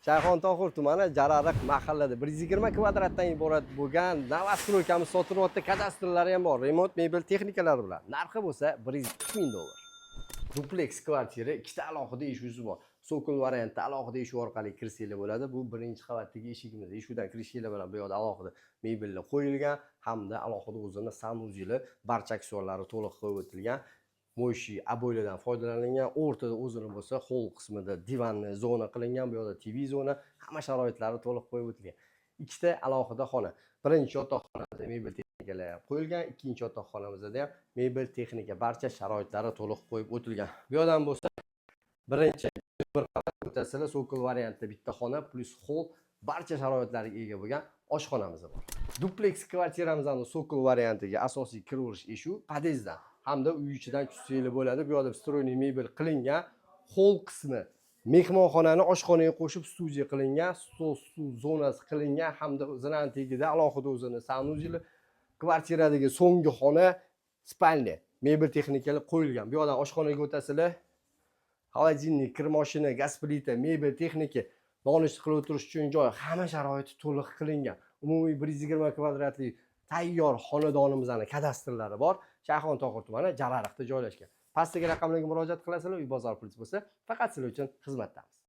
Shayxontohur tumani, Jarariq mahallada 120 kvadratdan iborat bo'lgan новостройка miz sotilyapti. Kadastrlari ham bor, remont, mebel texnikalari bilan. Narxi bo'lsa 102 ming dollar. Dupleks kvartira, ikkita alohida eshusi bor. Цоколь variantda alohida eshik orqali kirsanglar bo'ladi. Bu birinchi qavatdagi eshigimiz. Eshikdan kirishinglar bilan bu yoqda alohida mebellar qo'yilgan hamda alohida o'zini санузел i, barcha aksessuarlari to'liq qo'yib o'tilgan. Моющий обой lardan foydalanilgan. O'rtada o'zini bo'lsa холл qismida диванный zona qilingan, bu yoqda TV zona, hamma sharoitlari to'liq qo'yib o'tilgan. Ikkita alohida xona. Birinchi yotoqxonada mebel texnikalar ham qo'yilgan, ikkinchi yotoqxonamizda ham mebel texnika, barcha sharoitlari to'liq qo'yib o'tilgan. Bu yoqdan bo'lsa birinchi bir qavat o'tasida цоколь variantda bitta xona плюс холл, barcha sharoitlarga ega bo'lgan oshxonamiz bor. Dupleks kvartiramizni цоколь variantiga asosiy kiraverish eshigi podyezddan hamda uy ichidan tushsanglar bo'ladi. Bu yoqda встроенный mebel qilingan. Холл qismi mehmonxonani oshxonaga qo'shib studiya qilingan, stol, stul zonasi qilingan hamda zinani tagida alohida o'zini санузел i, kvartiradagi so'nggi xona спальня, mebel texnikalar qo'yilgan. Bu yoqdan oshxonaga o'tasizlar. Холодильник, kir moshina, gaz plita, mebel texnika, nonushta qilib o'tirish uchun joy, hamma sharoiti to'liq qilingan. Umumiy 120 kvadratli tayyor xonadonimizni kadastrlari bor. Shayxontohur tumani, Jarariqda joylashgan. Pastdagi raqamlarga murojaat qilasizlar, Uy Bozor Plus bo'lsa faqat sizlar uchun xizmatdamiz.